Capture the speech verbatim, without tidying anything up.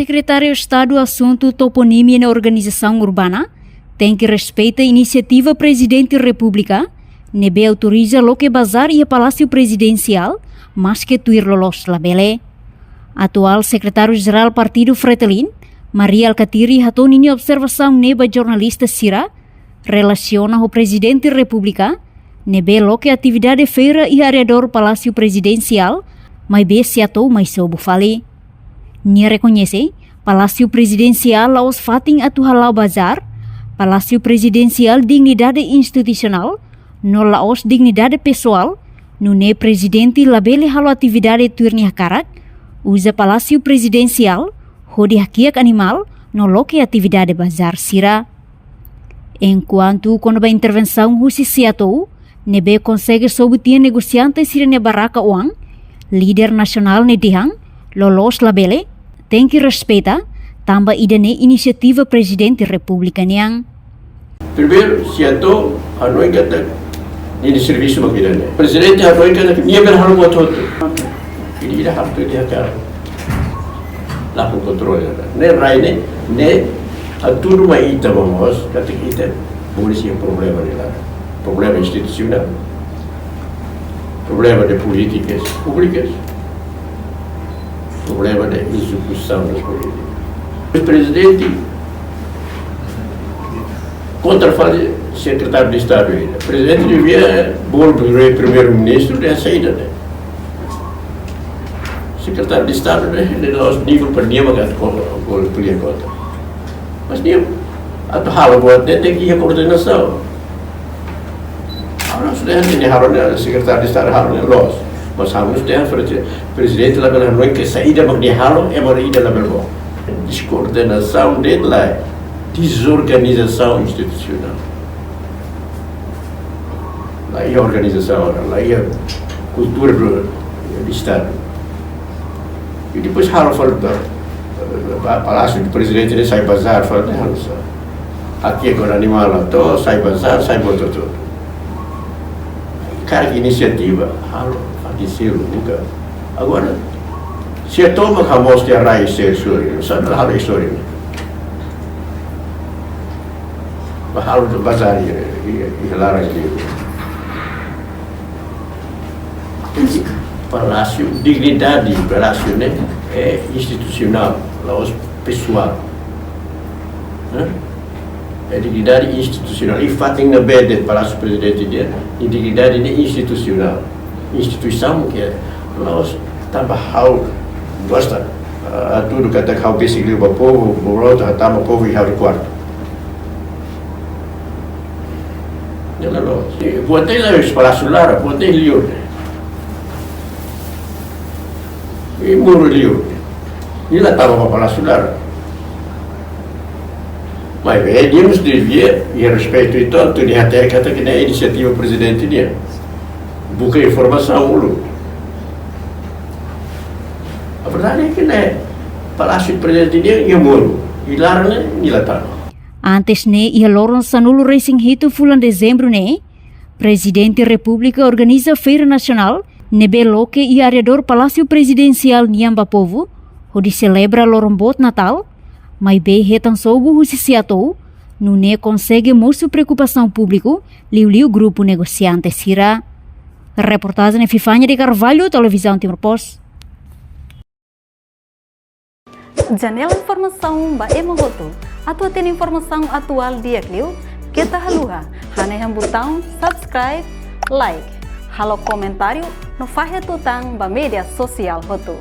Sekretáriu Estadu Asuntu Toponímia no Organizasaun Urbana tenke respeita inisiativa Prezidente Repúblika ne'ebé autoriza loke bazár iha Palásiu Prezidensiál, maske tuir loloos labele. Atuál Sekretáriu Jerál Partidu Fretilin, Mari Alkatiri, hato'o ninia observasaun ne'e ba jornalista sira relasiona ho Prezidente Repúblika ne'ebé loke atividade feira iha arredór Palásiu Prezidensiál, maibé sei hato'o mai sobu fali. Nia rekoñese, Palásiu Prezidensiál la'ós fatin atu hala'o bazár, Palásiu Prezidensiál dignidade institusionál, no la'ós dignidade pesoál, nune'e Prezidente labele halo atividade tuir nia hakarak, uza Palásiu Prezidensiál hodi hakiak animál no loke atividade bazár sira. Enkuantu kona-ba intervensaun husi SEATOU ne'ebé konsege sobu tiha negosiante sira-nia barraka oan, líder nasionál ne'e dehan, loloos labele, tenke respeita, tanba ida-ne'e inisiativa Prezidente Repúblika nian. Primeiru, SEATOU hanoin katak ninia servisu mak ida-ne'e. Prezidente hanoin katak nia bele halo buat hotu. Ida-idak halo tuir nia hakarak. Lakon kontrole. Ne'e rai ne'e, ne'e hatudu mai ita mós, katak ita moris iha problema ne'e laran. Problema institusionál. Problema de políticas públicas. Problema de execução das políticas. O Prezidente kontra fali Sekretáriu Estadu ida. Prezidente devia bolu Primeiru-Ministru dehan saida ne'e. Sekretáriu Estadu ne'e, ne'e la'ós nivel para nia mak atu ko-, ko-, ko'alia kontra. Mas nia atu halo buat ne'e tenke iha koordenasaun. Ha'u la dehan nia halo ne'e, Sekretáriu Estadu halo ne'e loos. Mas ha'u la dehan, Prezidente labele hanoin katak saida mak nia halo, ema ida labele bolu. Deskoordenasaun de'it, la dezorganizasaun institusionál. La iha organizasaun, la iha kultura do, do Estadu. I depois halo fali ba, ba, Palásiu Prezidente ne'e sai bazár fali, ne'e halo sá. Hakiak animál to'o, sai bazár, sai buat hotu. Karik inisiativa, halo, fatin seluk, buka. Agora, SEATOU mak hamoos tiha rai sira istória, sá halo istória. Ba halo bazár iha, iha, iha laran liur. Palásiu, dignidade Palásiu ne'e, ne'e institusionál, la'ós pesoál. Hã? Ne'e dignidade institusionál. I fatin ne'ebé de'it Palásiu Prezidente nian, i dignidade ne'e institusionál. Instituisaun ke la'ós tanba ha'u gosta, ah, hatudu katak ha'u besik liu ba povu, boloto, hatama povu iha ha'u-nia kuartu. Ne'e la loos. I buat ne'e la'ós palásiu laran, buat ne'e liur. I muru liur. Nia la tama ba palásiu laran. Maibé, nia mós devia, i respeitu i tantu, nia hatene katak ne'e inisiativa Prezidente nian. Buka informasaun uluk. A verdade é que ne'e Palásiu Prezidente nian iha muru. I laran ne'e nia la tama. Antes ne'e, iha loron sanulu-resin-hitu fulan Dezembru ne'e, Prezidente Repúblika organiza feira nasionál ne'ebé loke iha arredór Palásiu Prezidensiál nian ba povu, hodi selebra loron boot Natál, maibé hetan sobu husi SEATOU, nune'e konsege mosu preokupasaun públiku, liuliu grupu negosiante sira. Reportajen Epifania de Carvalho, Televizaun Timor Post. Janela informasaun ba ema hotu. Atu hatene informasaun atuál di'ak liu, keta haluha hanehan butaun subscribe, like, halo komentáriu no fahe tutan ba média sosiál hotu.